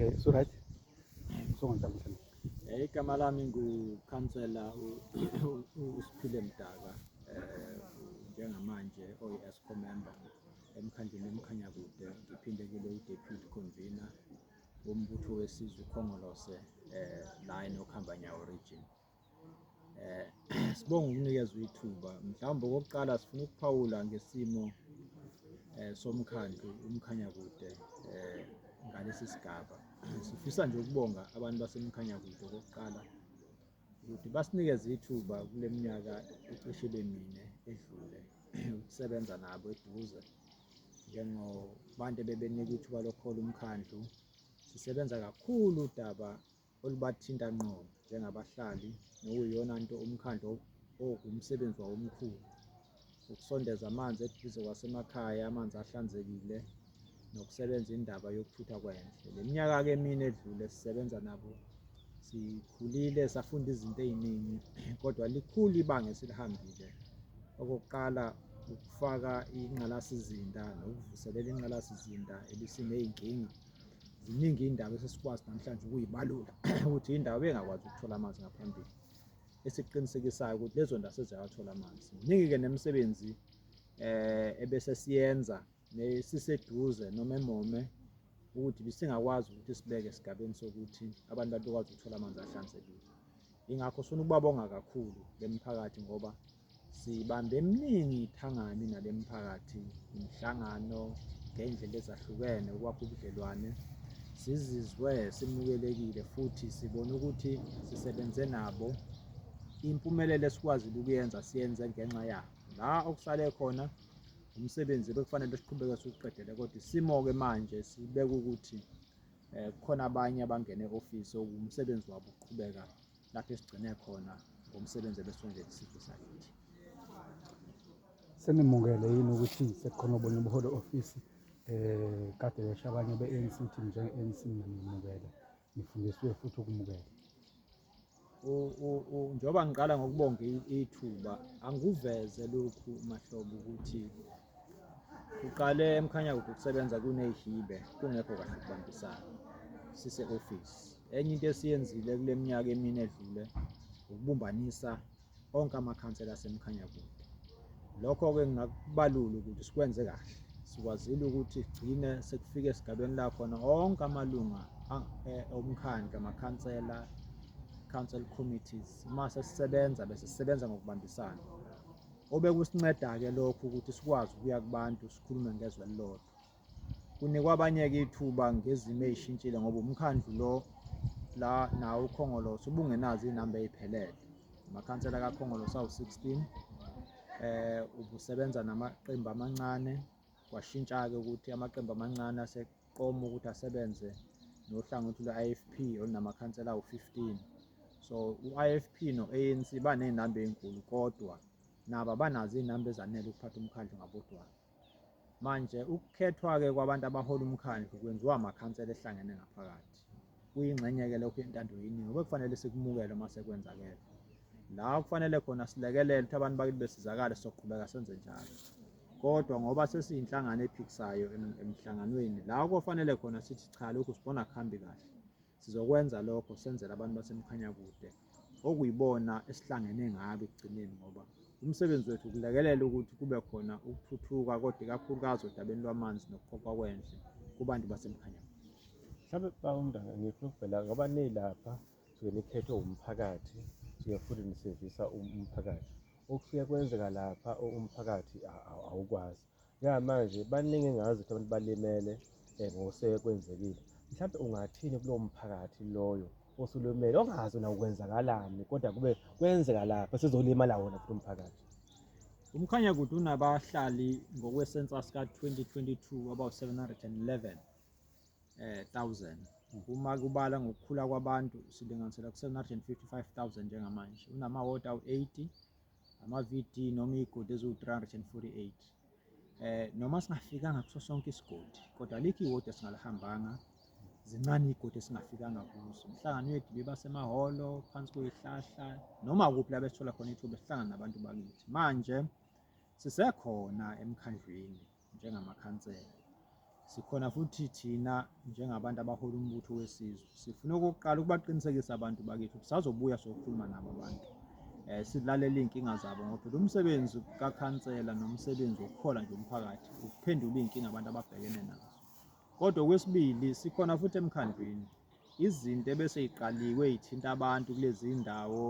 Okay, so right. Songa mhlawumbe. Igama lami ngukhansela uSiphile Mdaka, njengamanje oyi-EXCO member emkhandlwini eMkhanyakude, ngiphinde ngibe i-deputy convener wombutho wesizwe uKhongolose la eNokhambanyawo region. Sibonga ukunikezwa ithuba. Mhlawumbe okokuqala sifuna ukuphawula ngesimo somkhandlu uMkhanyakude ngalesi sigaba. Sifisa nje ukubonga abantu baseMkhanyakude okokuqala ukuthi basinikeze ithuba kule minyaka ecishe ibe mine edlule ukusebenza nabo eduze njengobantu ebebenika ithuba lokuhola umkhandlu. Sisebenza kakhulu udaba olubathinta ngqo njengabahlali nokuyiyona nto umkhandlu owumsebenzi wawo omkhulu, ukusondeza amanzi eduze kwasemakhaya, amanzi ahlanzekile nokusebenza indaba yokuthuthwa kwendle. Le minyaka-ke emine edlule sisebenza nabo sikhulile, safunda izinto ey'ningi, kodwa likhulu ibanga esilihambile. Okokuqala ukufaka ingqalasizinda nokuvuselela ingqalasizinda ebisiney'nkinga. Ziningi iy'ndaba esesikwazi namhlanje ukuyibalula ukuthi indawo ebengakwazi ukuthola amanzi ngaphambili, esiqinisekisayo ukuthi lezo ndawo seziyawathola amanzi. Miningi-ke nemisebenzi ebese siyenza nesiseduze noma emome ukuthi bisingakwazi ukuthi sibeke esigabeni sokuthi abantu babekwazi ukuthola amanzi ahlanzekile. Ingakho sifuna ukubabonga kakhulu lemphakathi ngoba sibambe eminingi ithangami nale mphakathi, imihlangano ngey'ndlela ezahlukene ukwakha ubudlelwane. Sizizwe simukelekile futhi sibone ukuthi sisebenze nabo, impumelelo esikwazile ukuyenza siyenze ngenxa yabo. La okusale khona umsebenzi bekufanele siqhubeke siwuqedele, kodwa isimo-ke manje sibeka ukuthi kukhona abanye abangene e-ofisi okuwumsebenzi wabo ukuqhubeka lapho esigcine khona ngomsebenzi ebesiwenzela isizwe sakithi. Senimukele yini ukuthi sekukhona obunye ubuholi ofisi kade besho abanye be-ANC ukuthi njenge-ANC nimukele, nifundisiwe futhi ukumukela? Njengoba ngiqala ngokubonga ithuba, angikuveze lokhu Mahlobo ukuthi kuqale eMkhanyakude ukusebenza kuneyihibe, kungekho kahle ukubambisana sise-ofisi. Enye into esiyenzile kule minyaka emine edlule ukubumbanisa onke amakhansela aseMkhanyakude. Lokho-ke ngingakubalula ukuthi sikwenze kahle, sikwazile ukuthi sigcine sekufike esigabeni la khona onke amalunga omkhandlu, amakhansela, council committees, uma sesisebenza bese sisebenza ngokubambisana. Obekusinceda-ke lokhu ukuthi sikwazi ukuya kubantu sikhulume ngezwe elilodwa. Kunikwa abanye-ke ithuba ngezimo ey'shintshile ngoba umkhandlu lo la nawo uKhongolose ubungenazo iy'namba ey'phelele. Amakhansela kaKhongolose awu-16, ubusebenza namaqembu amancane, kwashintsha-ke ukuthi amaqembu amancane aseqoma ukuthi asebenze nohlangothi lwe-IFP olunamakhansela awu-15. So u-IFP no-ANC baney'namba ey'nkulu kodwa nabo abanazo iy'namba ezanele ukuphatha umkhandlu ngabodwana. Manje ukukhethwa-ke kwabantu abahola umkhandlu kwenziwa amakhansela ehlangene ngaphakathi. Kuyingxenye-ke lokho yentando yeningi obekufanele sikumukele uma sekwenzakele. La kufanele khona silekelele ukuthi abantu bakithi besizakale, sizoqhubeka senze njalo. Kodwa ngoba sesiyinhlangano ephikisayo emhlanganweni, la kufanele khona sithi cha, lokhu sibona kuhambi kahle, sizokwenza lokho senzela abantu baseMkhanyakude okuyibona esihlangene ngabo ekugcineni, ngoba umsebenzi wethu ukulekelela ukuthi kube khona ukuthuthuka, kodwa ikakhulukazi odabeni lwamanzi nokuqoqwa kwendle kubantu baseMkhanyakude. Mhlawumbe baba uMdaka, ngifuna ukuvela ngoba nilapha suke nikhethwe umphakathi, suke futhi nisevisa umphakathi. Okusuke kwenzeka lapha umphakathi awukwazi. Njengamanje baningi engazi ukuthi abantu balimele ngokusuke kwenzekile. Mhlawumbe ungathini kulowo mphakathi loyo osulimele ongazi wena kwenzakalani, kodwa kube kwenzeka lapha sezolimala wona futhi umphakathi? UMkhanyakude unabahlali ngokwe-census ka-2022 abawu-711 thousand. Uma kubala ngokukhula kwabantu silinganisela ku-755,000 njengamanje. Unamawodi awu-80, ama-VD noma iy'godi eziwu-348. Noma singafikanga kuso sonke isigodi, kodwa alikho iwodi esingalihambanga, zincane iy'godi esingafikanga kuzo. Imihlangano yethu ibiba semahholo, phansi kwey'hlahla, noma kuphi la besithola khona ithuba sihlangane nabantu bakithi. Manje sisekhona emkhandlwini njengamakhansela. Sikhona futhi thina njengabantu abahola umbutho wesizwe. Sifuna okokuqala ukubaqinisekisa abantu bakithi ukuthi sazobuya sokhuluma nabo abantu. Silalele iy'nkinga zabo ngoba phela umsebenzi kakhansela nomsebenzi wokuhola nje umphakathi ukuphendula iy'nkinga abantu ababhekene nazo. Kodwa okwesibili sikhona futhi emkhandlwini izinto ebese iqaliwe ithinta abantu kulezi ndawo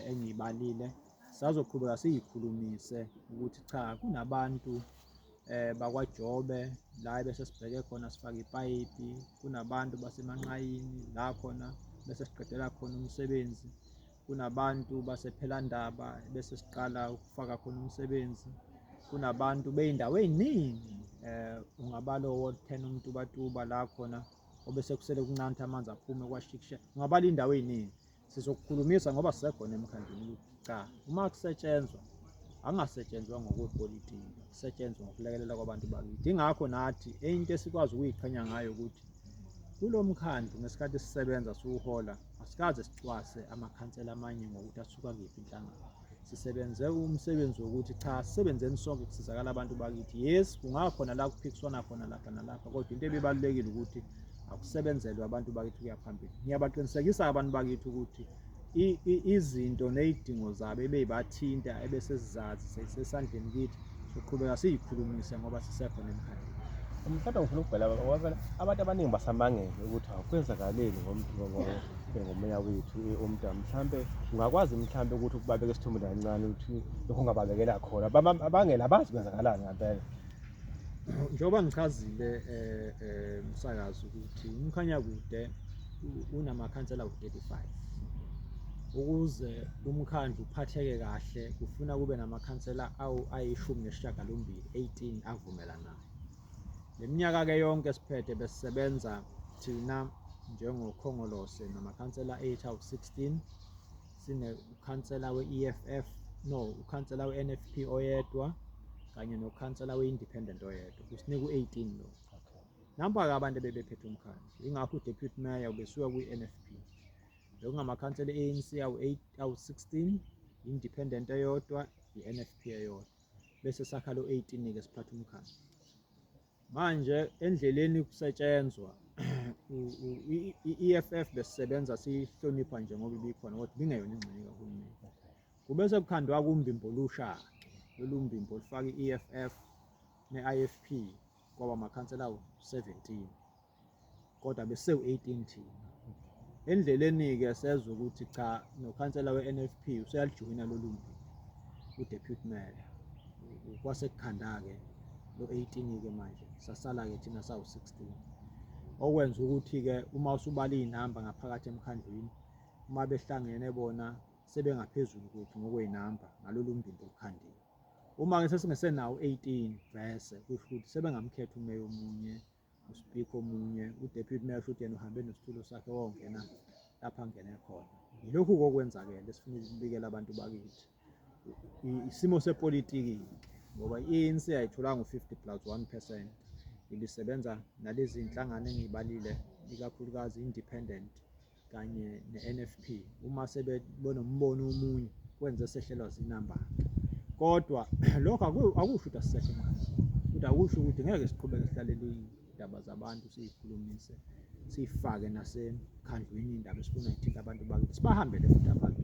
engiyibalile sazoqhubeka siyikhulumise ukuthi cha kunabantu bakwaJobe la ebese sibheke khona sifake ipayipi, kunabantu baseManqayini la khona bese siqedela khona umsebenzi, kunabantu basePhelandaba bese siqala ukufaka khona umsebenzi, kunabantu bey'ndawo ey'ningi ungabala o-Ward 10 uMtubatuba la khona obese kusele kuncane ukuthi amanzi aphume kwaShikisha, ungabala iy'ndawo ey'ningi. Sizokukhulumisa ngoba sisekhona emkhandlwini ukuthi cha uma kusetshenzwa angasetshenzwa ngokwepolitiki, kusetshenzwa ngokulekelela kwabantu bakithi. Ingakho nathi into esikwazi ukuyiqhenya ngayo ukuthi kulo mkhandlu ngesikhathi sisebenza siwuhola asikaze sicwase amakhansela amanye ngokuthi asuka kuyiphi inhlangano. Sisebenze umsebenzi wokuthi cha sisebenzeni sonke kusizakala abantu bakithi. Yes, kungakhona la kuphikiswana khona lapha nalapha, kodwa into ebibalulekile ukuthi akusebenzelwe abantu bakithi kuya phambili. Ngiyabaqinisekisa abantu bakithi ukuthi izinto nezidingo zabo ebeyibathinta ebesesizazi sesisandleni kithi, soqhubeka siyikhulumise ngoba sisekhona emkhandlwini. Mhlawumbe ngifuna ukubhela ngoba phela abantu abaningi basamangele ukuthi akwenzakaleni ngomeya wethu uMdamu. Mhlambe ungakwazi mhlambe ukuthi ukubabeka esithombeni kancane ukuthi lokho ungababekela khona abangela abazi kwenzakalani ngempela. Njengoba ngichazile msakazi ukuthi uMkhanyakude unamakhansela awu-35. Ukuze umkhandlu uphatheke kahle kufuna kube namakhansela ayi-18, 18 avumelanayo. Le minyaka-ke yonke siphethe besisebenza thina njengoKhongolose namakhansela ethu awu-16, sinekhansela we-EFF, no, ukhansela we-NFP oyedwa kanye nokhansela we-Independent oyedwa, kusinika u-18 lo. Nampa-ke abantu ebebephethe umkhandlu, ingakho u-Deputy Mayor ubesuka kwi-NFP. Bekungamakhansela e-ANC awu-8, awu-16, i-Independent eyodwa, i-NFP eyodwa. Bese sakha lo 18-ke siphatha umkhandlu. Manje endleleni kusetshenzwa i-EFF besisebenza siyihlonipha nje ngoba ibikhona kodwa ibingeyona ingxenye kahulumeni. Kube sekukhandwa kumbimbo olusha-ke, lolu mbimbo olufaka i-EFF ne-IFP kwaba amakhansela awu-17 kodwa besisewu-18 thina. Endleleni-ke sezwa ukuthi cha nokhansela we-NFP useyalijoyina lolu mbimbo, u-deputy mayor. Kwase kukhanda-ke lo 18-ke manje, sasala-ke thina sawu-16. Okwenza ukuthi-ke uma usubala iy'namba ngaphakathi emkhandlwini, uma behlangene bona sebengaphezulu kwethu ngokwey'namba ngalolu mbimbo olukhandiwe. Uma-ke sesingesenawo 18 vese kusho ukuthi sebengamkhetha umeya omunye, uspika omunye, u-deputy mayor shuthi yena uhambe nesitulo sakhe wongena lapha angene khona. Yilokhu kokwenzakele esifuna ukubikela abantu bakithi. Isimo sepolitiki-ke ngoba i-ANC ayitholanga u-50 plus 1%, ibisebenza nalezi zinhlangano engiyibalile ikakhulukazi independent kanye ne-NFP. Uma sebenombono omunye kwenze sehlelwa zinamba. Kodwa lokho akusho ukuthi asisekho emkhandlwini, futhi akusho ukuthi ngeke siqhubeke sihlalele iy'ndaba zabantu siyikhulumise siyifake nasemkhandlwini iy'ndaba esifuna ithinta abantu bakithi, sibahambele futhi abantu.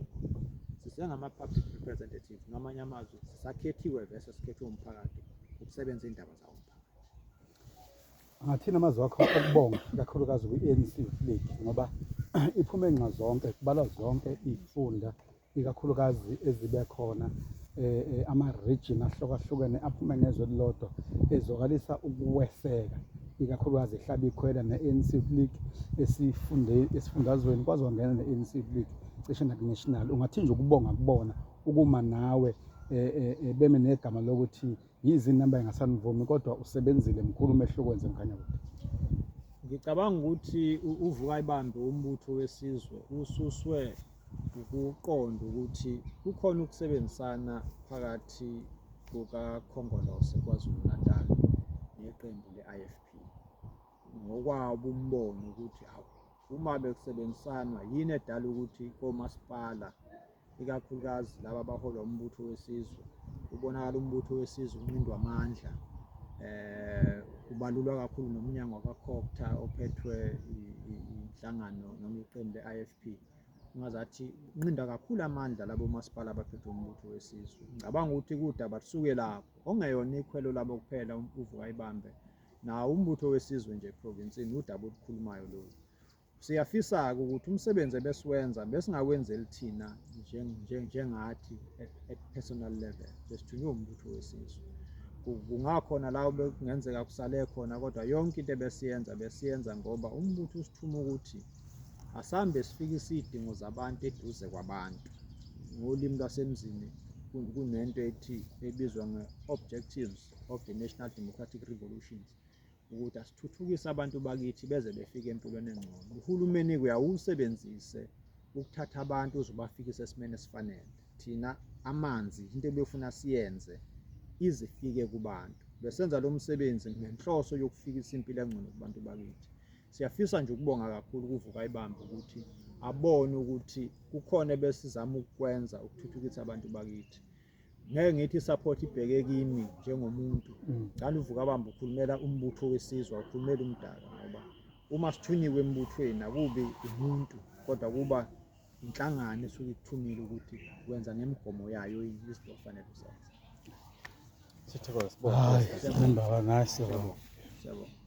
Sisengama-public representative ngamanye amazwi sisakhethiwe vese sikhethwe umphakathi ukusebenza iy'ndaba zawo umphakathi. Angathini amazwi akho okubonga ikakhulukazi kwi-ANC Youth League ngoba iphume nxa zonke kubalwa zonke iy'funda ikakhulukazi ezibe khona ama-region ahlukahlukene aphume ngezwe elilodwa ezwakalisa ukuweseka ikakhulukazi ehlaba ikhwela ne-ANC Youth League esifundazweni kwaze wangena ne-ANC Youth League cishe naku-national. Ungathi nje ukubonga kubona ukuma nawe beme negama lokuthi yize inamba ingasanivumi kodwa usebenzile mkhulu umehluko wenze Mkhanyakude. Ngicabanga ukuthi uvuka ibambe umbutho wesizwe ususwe ukuqonda ukuthi kukhona ukusebenzisana phakathi kukaKhongolose KwaZulu-Natal neqembu le-IFP. Ngokwabo umbono ukuthi awu uma bekusebenzisanwa yini edala ukuthi komasipala ikakhulukazi laba abaholwa umbutho wesizwe ubonakala umbutho wesizwe unqindwa amandla Kubalulwa kakhulu nomnyango wakwaCogta ophethwe inhlangano noma iqembu le-IFP. Ungazathi unqinda kakhulu amandla labo masipala abaphethwe umbutho wesizwe. Ngicabanga ukuthi kudaba lusuke lapho, okungeyona ikhwelo labo kuphela uvuka ibambe nawo umbutho wesizwe nje eprovinsini udaba olukhulumayo lolu. Siyafisa-ke ukuthi umsebenzi ebesiwenza besingawenzeli thina njengathi at personal level, besithunywe umbutho wesizwe. Kungakhona la bekungenzeka kusale khona kodwa yonke into ebesiyenza besiyenza ngoba umbutho usithuma ukuthi asambe sifikise iy'dingo zabantu eduze kwabantu. Ngolimi lwasemzini kunento ethi ebizwa nge-objectives of the National Democratic Revolutions ukuthi asithuthukise abantu bakithi beze befike empilweni engcono. Uhulumeni-ke uyawusebenzise ukuthatha abantu uzobafikisa esimeni esifanele. Thina amanzi into ebefuna siyenze izifike kubantu. Besenza lo msebenzi ngenhloso yokufikisa impilo engcono kubantu bakithi. Siyafisa nje ukubonga kakhulu kuvuka ibamba ukuthi abone ukuthi kukhona ebesizama ukukwenza ukuthuthukisa abantu bakithi. Ngeke ngithi isupport ibheke kimi njengomuntu. Ngani uvuka bamba ukhulumela umbutho wesizwe, ukhulumela umdaka ngoba uma sithunyiwe embuthweni akubi umuntu kodwa kuba inhlangano esuke ikuthumile ukuthi wenza ngemigomo yayo yini izinto ofanele uzenze. Sithokoze sibonge. Hayi, sibonga, nice. Siyabonga.